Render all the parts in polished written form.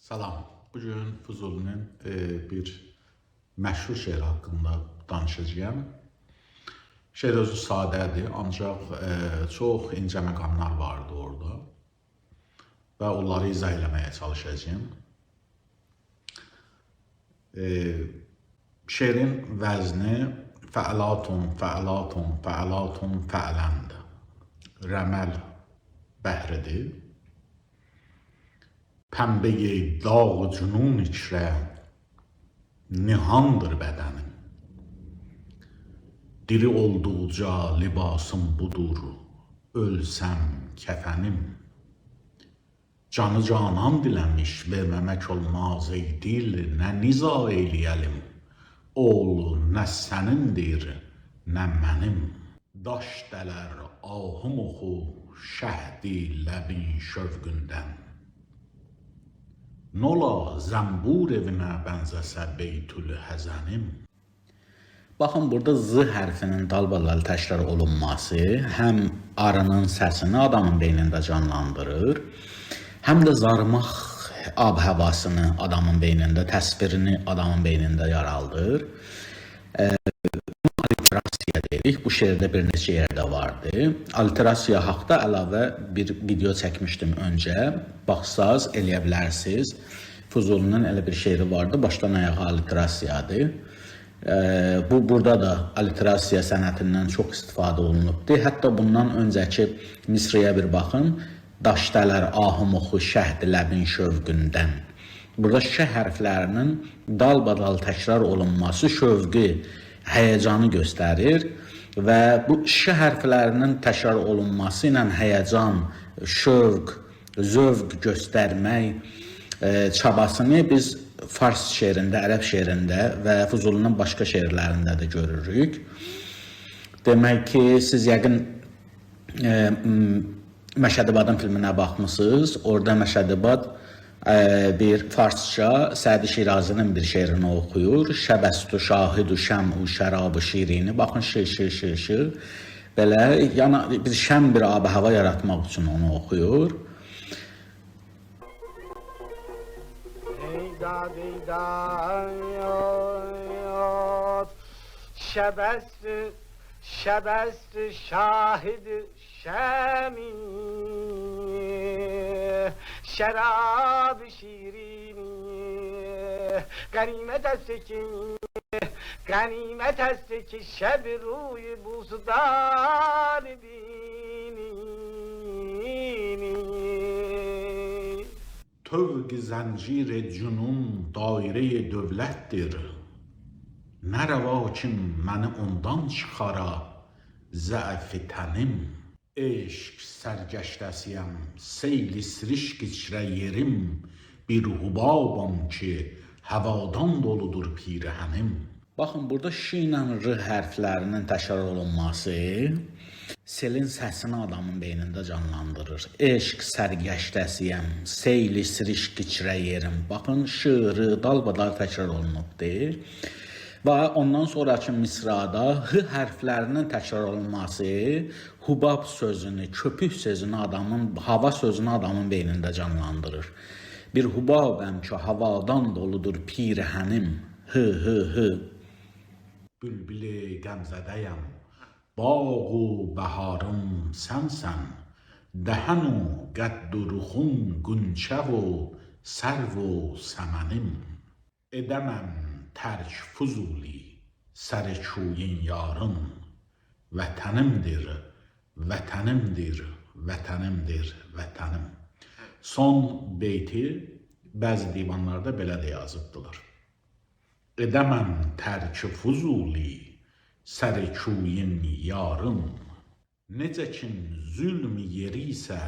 Salam. Bugün Füzulinin bir məşhur şeiri haqqında danışacağam. Şeir özü sadədir, ancaq çox incə məqamlar vardı orada və onları izah eləməyə çalışacağam. Şeirin vəzni fəalatun, fəalatun, fəalatun, fəələndir. Rəməl bəhridir. Pəmbəyi dağ cünun içrə nihandır bədənim. Diri olduqca libasım budur, ölsəm kəfənim. Canı canan diləmiş, verməmək olmaz ey dil, nə niza eyləyəlim. Ol nə sənindir, nə mənim. Daş dələr ahım oxu, şəhdi ləbin şövqündən. Nola zəmbur evinə bənzəsə Beytül Həzənim. Baxın, burada Z hərfinin dalbadal təkrar olunması həm arının səsini adamın beynində canlandırır, həm də zarmaq ab-həvasını adamın beynində, təsvirini adamın beynində yaraldır. Aliterasiya deyirik. Bu şeirdə bir neçə yerdə vardı. Aliterasiya haqda əlavə bir video çəkmişdim öncə. Baxsaz eləyə bilərsiniz. Füzulinin elə bir şeiri vardı. Başdan ayağa aliterasiyadır. Bu burada da aliterasiya sənətindən çox istifadə olunubdur. Hətta bundan öncəki misraya bir baxın. Daşdələr ahım oxu şəhd ləbin şövqündən. Burada ş hərflərinin dalbadal təkrar olunması şövqü, həyəcanı göstərir və bu ş hərflərinin təkrar olunması ilə həyəcan, şövq, zövq göstərmək çabasını biz fars şeirində, ərəb şeirində və Füzulinin başqa şeirlərində də görürük. Demək ki, siz yəqin Məşədibadın filminə baxmısınız. Orada Məşədibad bir farsça Sədi Şirazinin bir şeirini oxuyur. Şəbəstü şahidu şəm'u şərabı şirini. Baxın ş ş ş ş. Belə yəni bir şən bir ab-hava yaratmaq üçün onu oxuyur. Şəbəstü şəbəstü şahidü şəmi şərab şirini qənimet est ki qənimet est ki şəb ruy buzdan bini. Tövq zəncir cünun dairə dövlətdir. Nə rəva kim məni ondan çıxara zəif tənim. Eşq sərgəştəsiyəm, seyli sirişk içrə yerim, bir hubabam ki, həvadan doludur pirəhənim. Baxın, burada ş ilə r hərflərinin təkrar olunması selin səsini adamın beynində canlandırır. Eşq sərgəştəsiyəm, seyli sirişk içrə yerim. Baxın, ş, r dalbadal təkrar olunubdur. Və ondan sonrakı misrada h hərflərinin təkrar olunması hubab sözünü, köpük sözünü adamın, hava sözünü adamın beynində canlandırır. Bir hubabəm ki, havadan doludur pirəhənim. H, h, h. Bülbüli qəmzədəyəm, bağ-u bəharım sənsən, dəhən u qəddu ruxum qünçə və sərv u səmənim. Edəməm tərk Füzuli, sər kuyin yarın, vətənimdir, vətənimdir, vətənimdir, vətənim. Son beyti bəzi divanlarda belə də yazıbdılar. Edəməm tərk Füzuli, sər kuyin yarın. Necə kim zülm yeri isə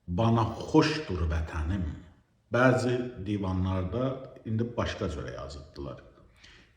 bana xoşdur vətənim. Bəzi divanlarda indi başqa cürə yazıbdılar.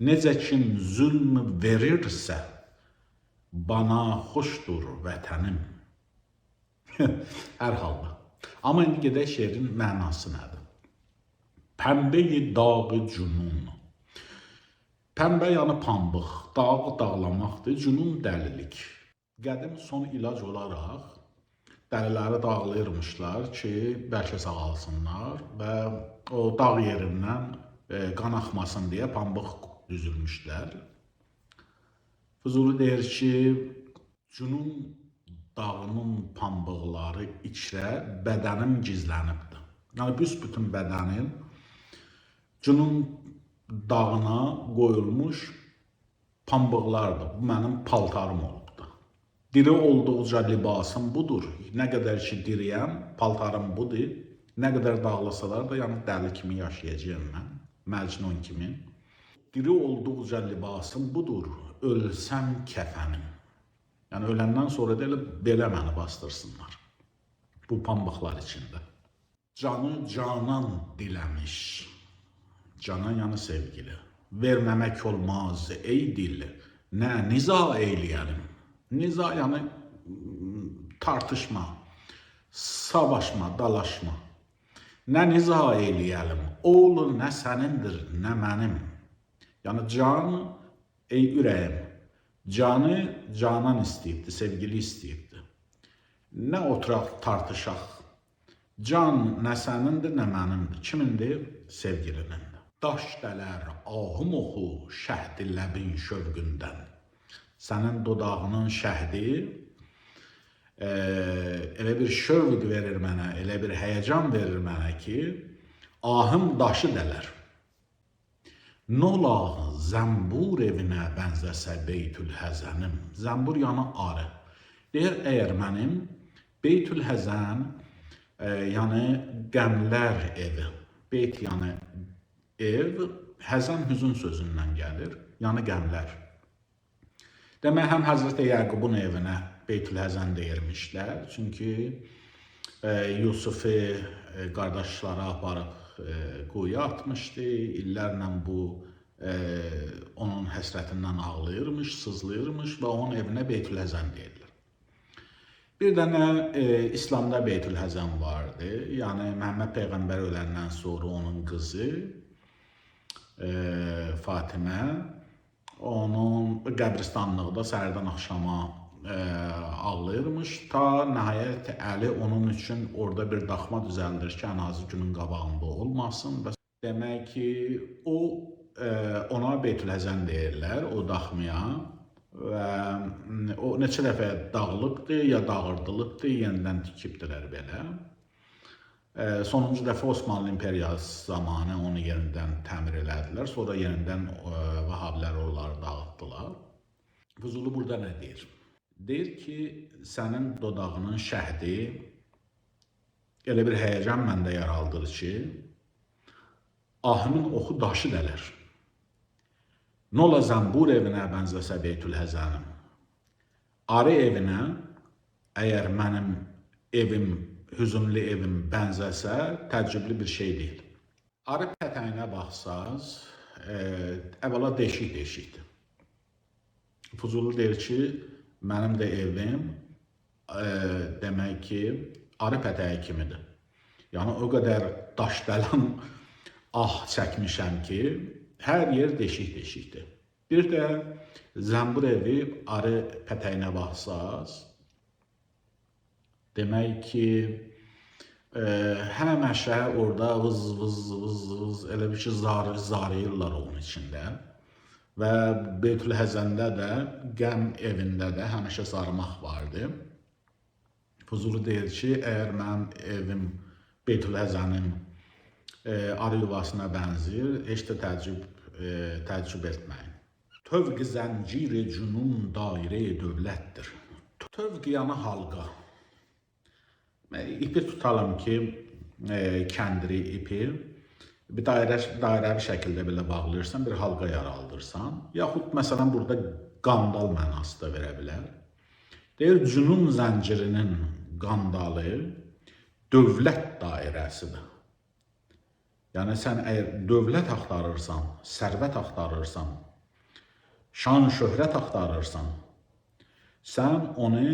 Necə kim zülm verirsə bana xoşdur vətənim. Hər halda. Amma indi gedək şeirin mənası nədir? Pəmbəyi dağı cünun. Pəmbə yəni pambıq, dağ dağlamaqdır, cünun dəlilik. Qədim son ilac olaraq dəliləri dağlayırmışlar ki, bəlkə sağalsınlar və O dağ yerindən qan axmasın deyə pambıq düzülmüşdülər. Füzuli deyir ki, Cünun dağının pambıqları içrə bədənim gizlənibdir. Yəni büsbütün bədənim Cünun dağına qoyulmuş pambıqlardır. Bu mənim paltarım olubdur. Diri olduqca libasım budur. Nə qədər ki diriyəm, paltarım budur. Nə qədər dağlasalar da, yəni dəli kimi yaşayacağam mən, Məcnun kimi. Diri olduqca libasım budur, ölsəm kəfənim. Yəni öləndən sonra da elə belə məni bastırsınlar. Bu pambıqlar içində. Canı canan diləmiş. Canan yəni sevgili. Verməmək olmaz ey dil. Nə niza eyləyəlim. Niza yəni tartışma, savaşma, dalaşma. Nə niza eləyəlim. Oğlu nə sənindir, nə mənim. Yəni can, ey ürəyim. Canı canan istəyibdi, sevgili istəyibdi. Nə oturaq tartışaq. Can nə sənindir, nə mənimdir. Kimindir? Sevgilinindir. Daş dələr, ahım oxu şəhdi ləbin şövqündən. Sənin dodağının şəhdi elə bir şövq verir mənə, elə bir həyəcan verir mənə ki, ahım daşı dələr. Nola zəmbur evinə bənzəsə Beytül Həzənim. Zəmbur yəni arı. Deyir, əgər mənim Beytül Həzən, yəni qəmlər evi. Beyt yəni ev, həzən hüzün sözündən gəlir, yəni qəmlər. Demək, həm Həzrəti Yaqubun evinə Beytül Həzən deyirmişlər. Çünki Yusufu qardaşları aparıb quyuya atmışdı. İllərlə bu onun həsrətindən ağlayırmış, sızlayırmış və onun evinə Beytül Həzən deyirlər. Bir dənə İslamda Beytül Həzən vardı. Yəni Məhəmməd Peyğəmbər öləndən sonra onun qızı Fatimə onun qəbristanlıqda səhərdən axşama ağlayırmış. Ta nəhayət Əli onun üçün orada bir daxma düzəldir ki, ən azı günün qabağında olmasın. Və demək ki, o ona Beytül Həzən deyirlər, o daxmaya. Və o neçə dəfə dağılıbdı, ya dağıdılıbdı, yenidən tikibdilər belə. Sonuncu dəfə Osmanlı İmperiyası zamanı onu yenidən təmir elədilər. Sonra yenidən Vəhabilər onları dağıtdılar. Füzuli burada nə deyir? Deyir ki, sənin dodağının şəhdi elə bir həyəcan məndə yaraldır ki, ahımın oxu daşı dələr. Nola zəmbur evinə bənzəsə Beytül Həzənim. Arı evinə, əgər mənim evim, hüzünlü evim bənzəsə, təəccüblü bir şey deyil. Arı pətəyinə baxsaz, əvvəla deşik-deşikdir. Füzuli deyir ki, mənim də evim, demək ki, arı pətəyi kimidir. Yəni, o qədər daş dələn ah çəkmişəm ki, hər yer deşik-deşikdir. Bir də zəmbur evi arı pətəyinə baxsaz, demək ki, həmişə orada vız vız vız vız elə bir ki, zarıyırlar onun içində. Və Beytül Həzəndə də, qəm evində də həmişə sarmaq vardı. Füzuli deyir ki, əgər mənim evim Beytül Həzənin arı yuvasına bənzəyir, heç də təəccüb etməyin. Tövq zənciri cünun dairə dövlətdir. Tövq yəni halqa. İpi tutalım ki, kəndiri ipi bir dairəvi şəkildə belə bağlayırsan, bir halqa yaraldırsan. Yaxud məsələn burada qandal mənası da verə bilər. Deyir, cünun zəncirinin qandalı dövlət dairəsidir. Yəni sən əgər dövlət axtarırsan, sərvət axtarırsan, şan şöhrət axtarırsan, sən onu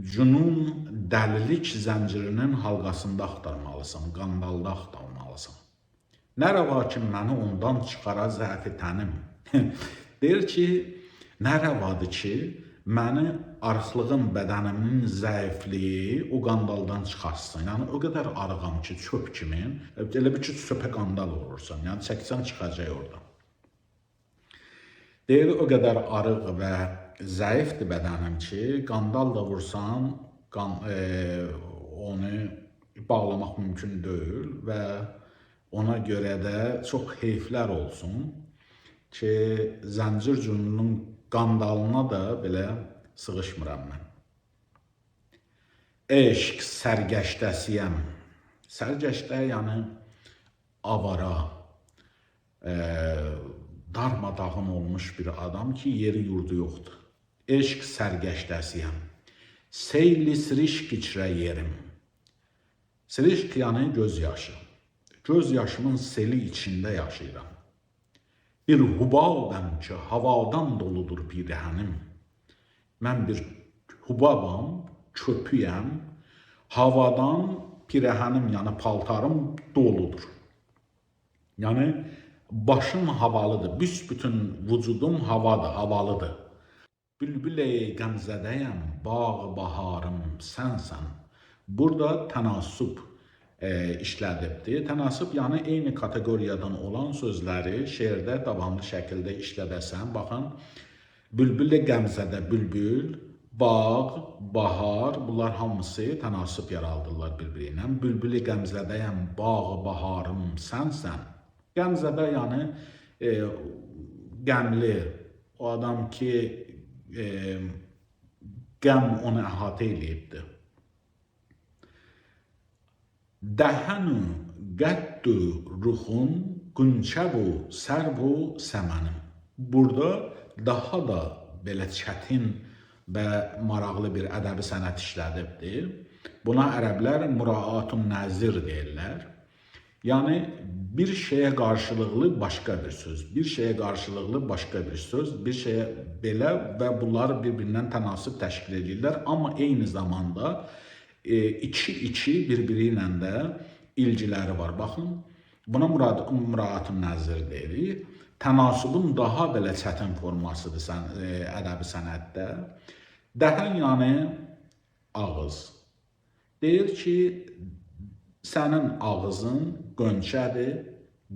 cünun dəlilik zəncirinin halqasında axtarmalısan, qandalda axtarmalısan. Nə rəva ki, məni ondan çıxara zəfi tənim. Deyir ki, nə rəvadır ki, məni arıqlığım, bədənimin zəifliyi o qandaldan çıxartsın. Yəni o qədər arığam ki, çöp kimi, elə bir ki, çöpə qandal vurursan. Yəni çəksən çıxacaq oradan. Deyir, o qədər arıq və zəifdir bədənim ki, qandal da vursan, onu bağlamaq mümkün deyil və ona görə də çox heyflər olsun ki, zəncir cünunun qandalına da belə sığışmıram mən. Eşq sərgəşdəsiyəm. Sərgəşdə yəni avara, darmadağın olmuş bir adam ki, yeri yurdu yoxdur. Eşq sərgəşdəsiyəm. Seyli sirişk içrə yerim. Sirişk yəni göz yaşı. Göz yaşımın seli içində yaşayıram. Bir hubabəm ki, havadan doludur pirəhənim. Mən bir hubabam, köpüyəm. Havadan pirəhənim, yəni paltarım doludur. Yəni başım havalıdır, büsbütün vücudum havadır, havalıdır. Bülbül-ey qəmzədəyəm, bağ baharım sənsən. Burada tənasüb işlədibdir. Tənasüb yəni eyni kateqoriyadan olan sözləri şeirdə davamlı şəkildə işlədəsən. Baxın, bülbül-i qəmzədə bülbül, bağ, bahar, bunlar hamısı tənasüb yaraldırlar bir-biri ilə. Bülbül-i qəmzədəyəm, bağ baharım sənsən. Qəmzədə yəni qəmli, o adam ki, qəm onu əhatə eləyibdir. Dəhənü qəddü ruhun qünçəbu sərvu səmənim. Burada daha da belə çətin və maraqlı bir ədəbi sənət işlədibdir. Buna ərəblər muraatun nəzir deyirlər. Yəni bir şeyə qarşılıqlı başqa bir söz, bir şeyə qarşılıqlı başqa bir söz, bir şeyə belə və bunlar bir-birindən tənasüb təşkil edirlər. Amma eyni zamanda iki-iki bir-biri ilə də ilgiləri var. Baxın, buna muraatun nəzir deyirik. Tənasübün daha belə çətin formasıdır ədəbi sənətdə. Dəhən yəni ağız. Deyir ki, sənin ağızın qönçədir,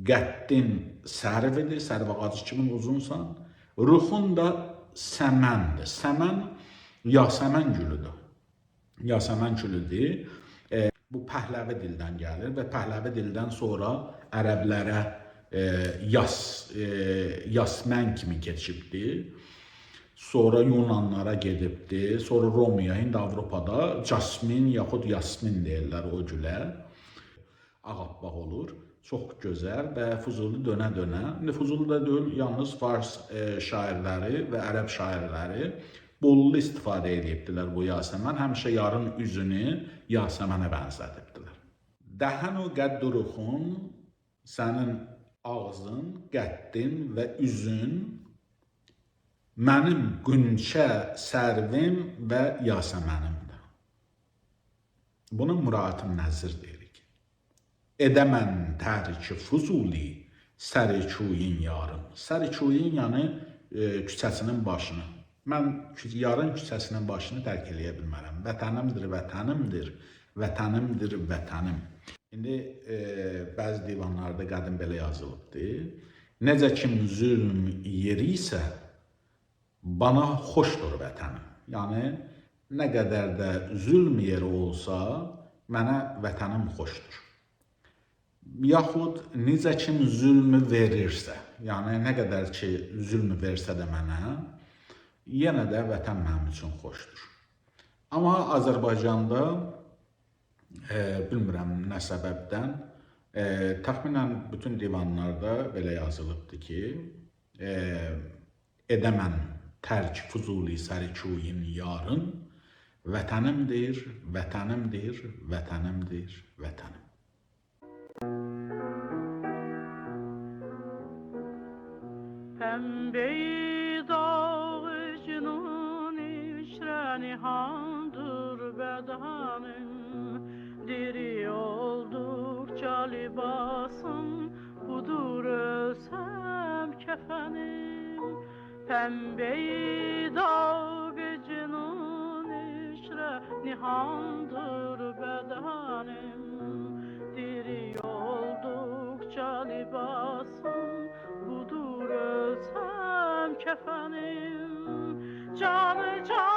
qəddin sərvidir, sərv ağacı kimi uzunsan, ruhun da səməndir. Səmən yasəmən gülüdür. Yasəmən gülüdür. Bu Pəhləvi dildən gəlir və Pəhləvi dildən sonra ərəblərə yasmən kimi keçibdir. Sonra Yunanlara gedibdir, sonra Romaya, indi Avropada jasmin yaxud yasmin deyirlər o gülə. Ağappaq olur, çox gözəl və Füzuli dönə-dönə. İndi Füzuli də deyil, yalnız fars şairləri və ərəb şairləri bollu istifadə edibdilər bu yasəmən. Həmişə yarın üzünü yasəmənə bənzədibdilər. Dəhənu qədduruxun, sənin ağzın, qəddin və üzün mənim qünçə, sərvim və yasəmənimdir. Buna muraatın nəzir deyirik. Edəmən tərki Füzuli sərikuyin yarın. Sərikuyin yəni küçəsinin başını. Mən yarın küçəsinin başını tərk eləyə bilmərəm. Vətənimdir, vətənimdir, vətənimdir, vətənim. İndi bəzi divanlarda qədim belə yazılıbdır. Necə kim zülm yeri isə bana xoşdur vətənim. Yəni nə qədər də zülm yeri olsa mənə vətənim xoşdur. Yaxud necə kim zülmü verirsə, yəni nə qədər ki zülmü versə də mənə, yenə də vətən mənim üçün xoşdur. Amma Azərbaycanda bilmirəm nə səbəbdən, təxminən bütün divanlarda belə yazılıbdır ki, edəmən tərk Füzuli sərikuyin yarın, vətənimdir, vətənimdir, vətənimdir, vətənim. Pembeyi dağ cünun içre nihandır bedenim. Diri oldukça libasım budur ölsem kefenim. Pembeyi dağ Nihandır bedenim. Diri oldukça libasım, budur ölsem kefenim. Canı can.